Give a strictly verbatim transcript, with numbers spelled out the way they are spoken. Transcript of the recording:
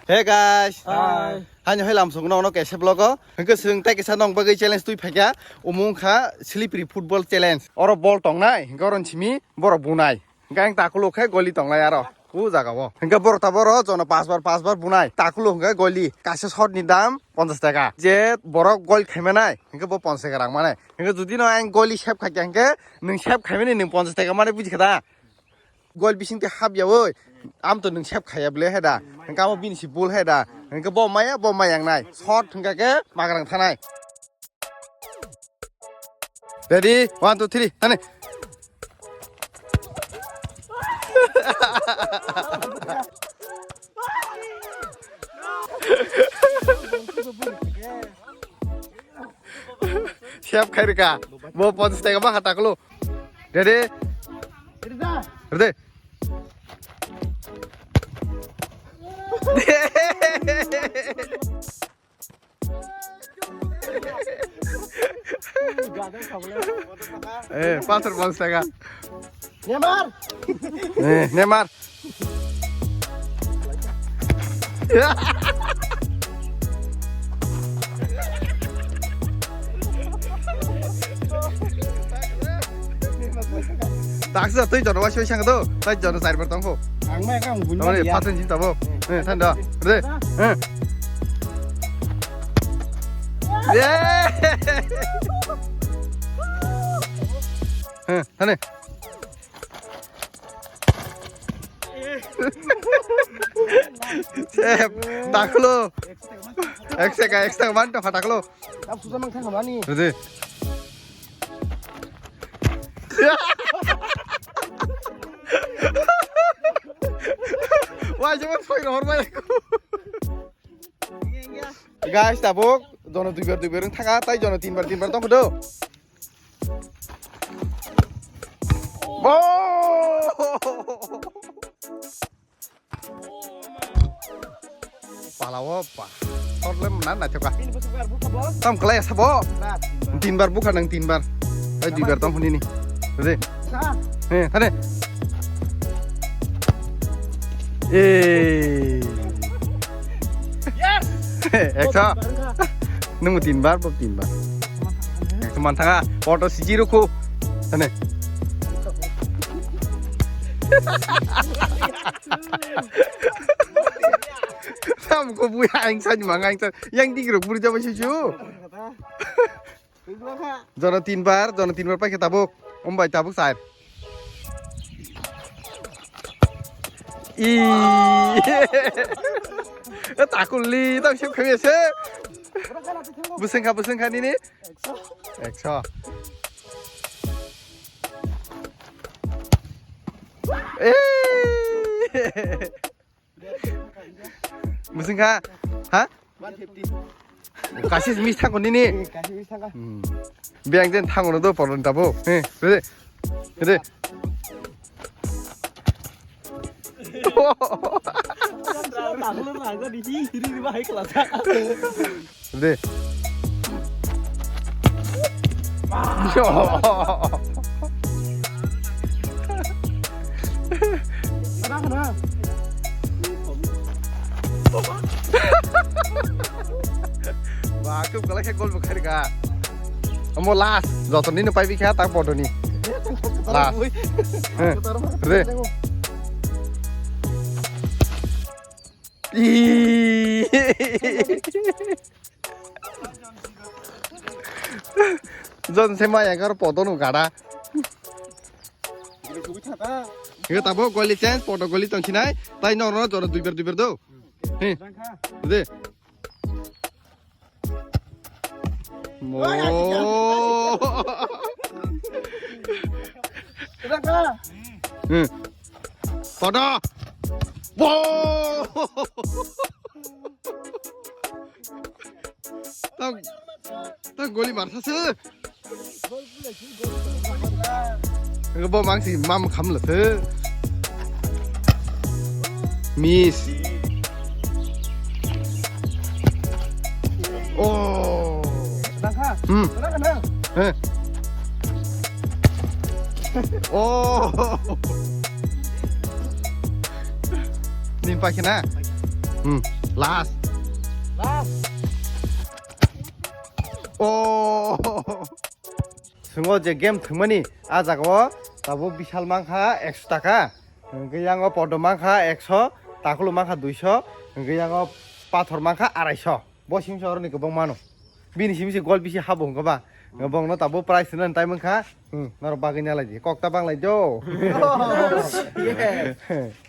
Hey guys. Hi. Haino hai lamsong no no kaisa vlog o. Hingke swng tai kaisa nong bagwi challenge twi phaikha. Umung kha slippery football challenge. Oro ball tongnai, hingke oro simi borok bunai. Hingke ang takulo khe goli tonglai aro. U jaga o. Hingke borok ta boro jono pas bar, pas bar bunai. Takulo hingke goli. Kaisa shot ni dam ponchash taka. Je borok gol khaimanai, hingke bo ponchash taka rang manai. Hingke jodi no ang goli save khaikha hingke nwng save khaimani nwng ponchash taka manai buji kha da. Gol bising te hap ya oi. Am to nwng save khaiya ble he da. Hingke amo bini si bul he da. Hingke bo maya, bo maya wngnai. Shot hingke ke magrang thanai. Ready? One, two, three. Thani. Save khai rika. Bo ponchash taka ma kha takulo. Ready? Ready? Eh, pathor ponchash taka. Neymar. Eh, Neymar. Taksa twi jono waisa waisa do, tai jono char bar tongkho. Ang mai kang bunya. Tamani ya. Pathen jin tabo. Eh, thanda. Re. Eh. Yeah. Eh, thani. Sep, taklo. Ek seka, ek seka, man to fataklo. Tap susa mang thang hamani. Re. Wai jemon soi rohor bai. Guys, tabuk jono duibar duibar wng thaka, tai jono tinbar tinbar tongkho do. Bo! Pala o pa. Problem na na choka. Tam kelai sabo. Tinbar buka nang tinbar. Ai duibar tong huni ni. Re. Eh, thane. Eh. Yes. Eksa. Nung tinbar, bo tinbar. Eksa man thanga. Auto siji ruku. Thane. Tam ko buya ang san mang ang san. Yang di group buru jabo susu. Jono tinbar, jono tinbar paikhe tabuk. Om bai tabuk sai. I. Takuli tam sip khabi ase. Busengkha, busengkha nini. Ekso. Eh. Musing kha? Ha? One fifty. Kasis mis thango nini. Eh, kasis mis thango. Hmm. Biang den thango no do poron tabo. Eh, re. Re. Re. Ba, kub kalai khe gol bo khairika. Omo last, joto nini pai bikha tak podoni. Last. Eh, re. Ih. Jon se maya kar poto no gada. Yo tabo goli chance, poto goli tong sinai. Tai no no jora duibar duibar do. He. De. Mo. Raka. Hmm. Poto. Bo. Tang, tang goli marsa se. Bo mangsi mam kham la se. Miss. Oh. Raka. Hmm. Raka na. Eh. Oh. Sini paikhe na? Hmm. Last. Last. Oh. Sungo je game thwngmani, a jaga o tabuk bisal mankha ekso taka, hwnkhe yango podo mankha ekso, takulu mankha duiso, hwnkhe yango pathor mankha araisho. Bo simi se oroni kwbang mano. Bini simi se gol bisi habo hwnkha ba. Bongno tabuk prize rwnani time wngkha. Hmm, norok bagwi nalai di. Kok ta banglai do. Yes.